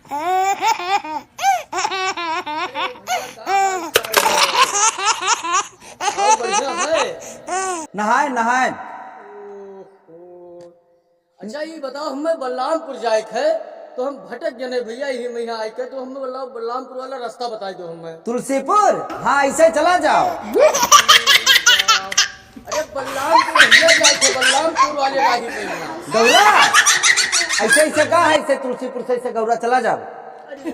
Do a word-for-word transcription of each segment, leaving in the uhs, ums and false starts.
और बढ़िया है। नहाए, नहाए। अच्छा, ये बताओ, हमें बलरामपुर जाए के है, तो हम भटक गए भैया, यही में यहाँ आए के, तो हमें बलराम-, बलरामपुर वाला रास्ता बताई दो हमें। तुलसीपुर? हाँ, ऐसे चला जाओ। अरे बलरामपुर भैया जाए के, बलरामपुर वाले राही पे यहाँ। गौरा, ऐसे, ऐसे का है, ऐसे तुलसीपुर से ऐसे गौरा चला जाओ। अरे,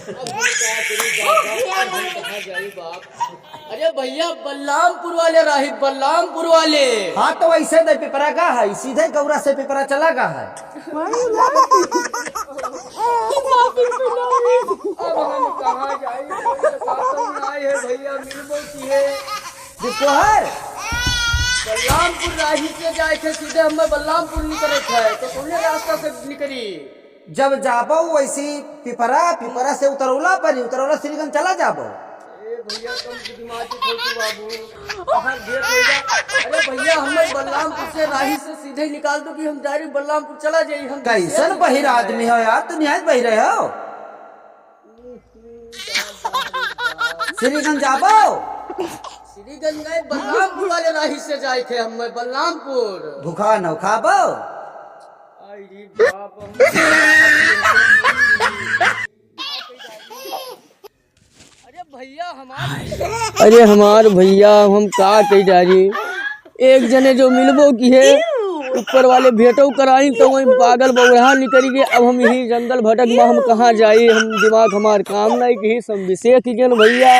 अब हम क्या करी बाबा, अब हम कहाँ जाई बाप? अरे भैया, बलरामपुर वाले राही, बलरामपुर वाले। हाँ, तो वैसे दे पिपरा का है, सीधे गौरा से पिपरा चला का है। अब हम कहाँ जाई? कोई तो साथ में आए है भैया, मिलबो की है। जिसको है? बलरामपुर राही से जाए थे, सीधे हमें बलरामपुर निकले थे, तो कौने रास्ता से निकली? जब जाबो वैसी पिपरा, पिपरा से उतरौला परी, उतरौला श्रीगंज चला जाबो। ए भैया, कम बुद्धिमानी छोटू बाबू, बाहर भेंट हो जा। अरे भैया, हमें बलरामपुर से राही से सीधे निकाल दो कि हम direct बलरामपुर चला जाई। हम कैसन बहिर आदमी हो यार, तू निहायत बहिर हो। श्रीगंज जाबो? श्रीगंज नहीं, बलरामपुर वाले राही से जाए थे हम, बलरामपुर। भुखा न खाबो? आई रे बाप, हम अरे भैया हमार, अरे हमार भैया, हम का कही डारी, एक जने जो मिलबो की है, ऊपर वाले भेंटो कराई तो वही पागल बौरहा निकल गए। अब हम यही जंगल भटक में हम कहाँ जाई, हम दिमाग हमार काम नहीं की, सब विषय की जन भैया।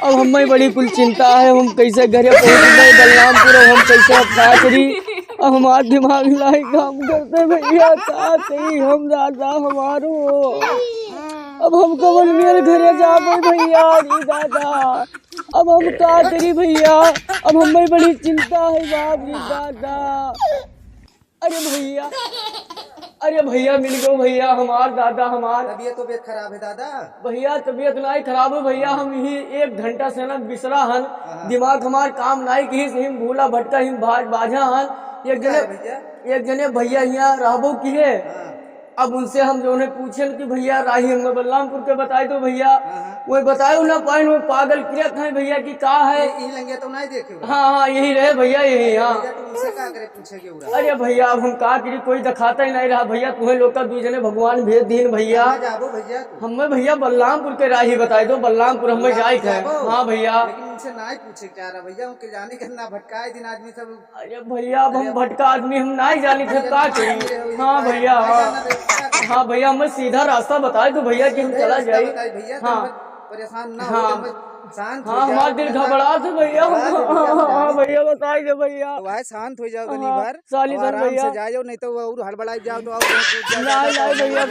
अब हमें बड़ी कुल चिंता है, हम कैसे घरे पहुँच गए बलरामपुर, अब हम कैसे अब का करी, अब हमार दिमाग नहीं काम करते भैया, का करी हम दादा हमारो। अब हम कवन मेल घरे जाबे भैया, रे दादा। अब हम का करी भैया, अब हमें बड़ी चिंता है बाप रे दादा। अरे भैया, अरे भैया मिल गयो भैया हमार दादा हमार। तबीयत, तबीयत खराब है दादा? भैया तबीयत नाई खराब है भैया, हम यही एक घंटा से ना बिसरा हन, हाँ, हाँ। दिमाग हमार काम नाई की, हम भूला भटका हम बाझा हन। एक जने, भैया? एक जने भैया यहाँ रहबो की है। हाँ। अब उनसे हम जौने पूछेन कि भैया राही हमें बलरामपुर के बताई दो भैया, हाँ, हाँ। वो बतायो ना पाइन, वो पागल किरत है भैया कि का है। ये, ये लंगे तो नहीं देखे हो? हाँ, हाँ, यही रहे भैया, यही, हाँ। भैया, तुम उनसे का करे पूछे के उड़ा? अरे भैया, अब हम का करी, कोई दिखाता ही नहीं रहा भैया, तुम्हें लोग का दू जने भगवान भेज दीन भैया। कहाँ जाबो भैया तू? हमें भैया बलरामपुर के राही बताई दो, बलरामपुर हमें बलरामपुर जाए के है। जाबो? हाँ भैया। लेकिन उनसे नहीं पूछे क्या रहा भैया, उनके जाने के ना भटकाए दिन आदमी सब। अरे भैया, अब हम भटका आदमी, हम नाई जानी थे, का करी? हाँ भैया, हाँ। हाँ भैया, हमें सीधा रास्ता बताई दो भैया कि हम चला जाई। हाँ। परेशान ना हो, हाँ। शांत हो जाओ। हाँ, हमार दिल घबरात है भैया। हाँ भैया, बताई दे भैया। तो भाई शांत हो जाओ तनी भर। साली और आराम से जाओ, नहीं तो वो और हड़बड़ाई जाओ तो और कहीं कूद जाओ, नहीं, नहीं भैया।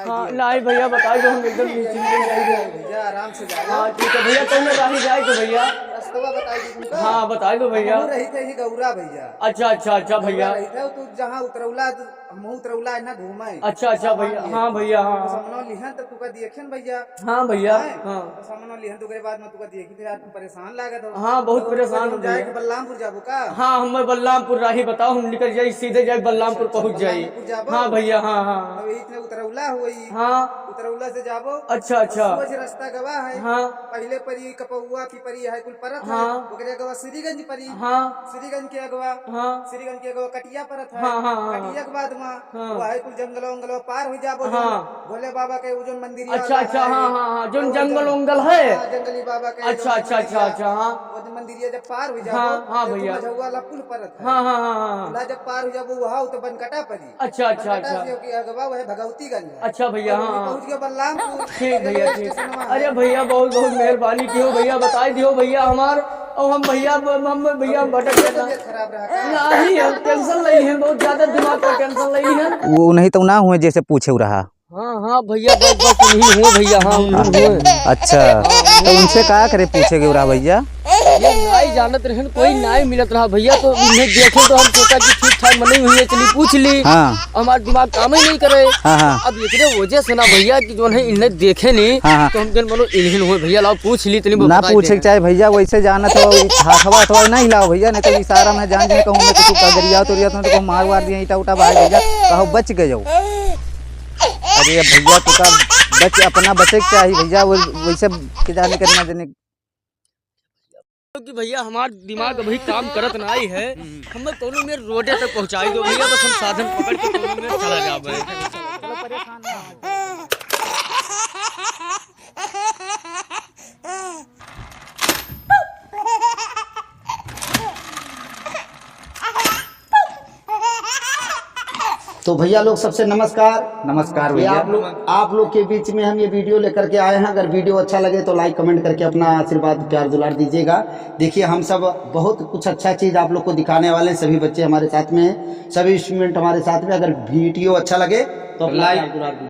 हाँ, नहीं भैया, बताई दो, हम एकदम निश्चिंत हो जाएंगे। भैया, आराम से जाओ। हाँ, ठीक है भैया, तो मैं कहीं जाए तो भैया। रास्ता बताई दो तुमको। हाँ, बताई दो भैया। हम रही थे ही गौरा भैया। अच्छा, अच्छा, अच्छा भैया। गौरा रही थे, तू जहाँ उतरौला, हम उतरौला है ना घूमे। अच्छा, अच्छा भैया, हाँ भैया, हाँ। तो समनो लिहन तो तुका देखेन भैया। हाँ भैया, हाँ। तो समनो लिहन तो ओकरे बाद में तुका देखी थे यार, परेशान लागत हो। हाँ, बहुत परेशान हो भैया। बलरामपुर जाबो का? हाँ, हमें बलरामपुर राही बताओ, हम निकल जाई, सीधे जाई बलरामपुर पहुँच जाई। बलरामपुर जाबो? हाँ भैया, हाँ, हाँ। तो इतने उतरौला होई। हाँ। उतरौला से जाबो। अच्छा, अच्छा। सोझ रास्ता गवा है। हाँ। पहिले परी कपौआ पिपरी है कुल परत है। हाँ। ओकरे अगवा श्रीगंज परी। हाँ। श्रीगंज के अगवा। हाँ। श्रीगंज के अगवा कटिया परत है। हाँ, हाँ, हाँ। कटिया के बाद वहाँ हाँ। वो है कुल जंगल उंगल पार हो जाबो। हाँ। भोले बाबा के वो जो मंदिर अच्छा, अच्छा, हाँ, हाँ, हाँ, जोन जंगल उंगल है। हाँ, जंगली बाबा के अच्छा, अच्छा, अच्छा, अच्छा, हाँ। वो जो मंदिरिया जब पार हो जाबो, हाँ, हाँ, तो भैया। मझौवा वाला पुल परत है। हाँ, हाँ, हाँ, हाँ, हाँ। पुला जब पार हो जाबो, वहाँ तो बनकटा परी। अच्छा, अच्छा, बनकटा अच्छा। से होके अगवा वह भगवतीगंज है। अच्छा भैया, और हाँ, हाँ। पहुँच गया बलरामपुर। ठीक भैया, रेलवे ठीक। स्टेशनवा है। अरे भैया, बहुत, बहुत मेहरबानी कियो भैया, बताई दियो भैया हमार। और हम भैया, हम, हम भैया भटक गए ना। तबीयत खराब रहा का? नहीं, हम tension नहीं है, बहुत ज्यादा दिमाग पर tension नहीं है। वो नहीं तो ना हुए जैसे पूछे रहा। हाँ, हाँ, भैया, बस, बस, उन्हीं हुए, भैया, हाँ, उन्हीं हुए। अच्छा, तो उनसे का करे पूछे के रहा, भैया? ये नाई जानत रहन, कोई नाई मिलत रहा, भैया, तो इन्हें देखे तो हम सोचा कि ठीक ठाक मने हुई है, चली पूछ ली। हाँ। हमार दिमाग काम ही नहीं करे। हाँ, हाँ। अब एकरे वजह से ना, भैया, कि जोन है, इन्हें देखे नहीं, हाँ, हाँ। तो हम जन मनो इन्हें हुए, भैया, लाओ पूछ ली, तनी ना बताई पूछे दे। के चाहे, भैया, वैसे जानत हो, हाथवा, हाथवा नहीं लाओ, भैया, नहीं तो इशारा में जान जाए, कहूँ मैं कुछ कगरिया, तोरिया, तो कहूँ मार वार दिया, ईटा उटा बाहर, भैया, कहो बच गए हो। अरे भैया, तो का बच, अपना बचे के चाही भैया, वो वैसे के जाने करना देने। क्योंकि भैया, हमार दिमाग अभी काम करत नाई है, हमें कोनो में रोडे तक पहुँचाई दो भैया, बस हम साधन पकड़ के कोनो में चला जाबे। तो भैया लोग, सबसे नमस्कार। नमस्कार ये भैया। आप लोग, आप लोग के बीच में हम ये वीडियो लेकर के आए हैं। अगर वीडियो अच्छा लगे तो लाइक कमेंट करके अपना आशीर्वाद प्यार दुलार दीजिएगा। देखिए, हम सब बहुत कुछ अच्छा चीज़ आप लोग को दिखाने वाले हैं। सभी बच्चे हमारे साथ में हैं, सभी स्टूडेंट हमारे साथ में। अगर वीडियो अच्छा लगे तो अपना लाइक प्यार दुलार दीजिए।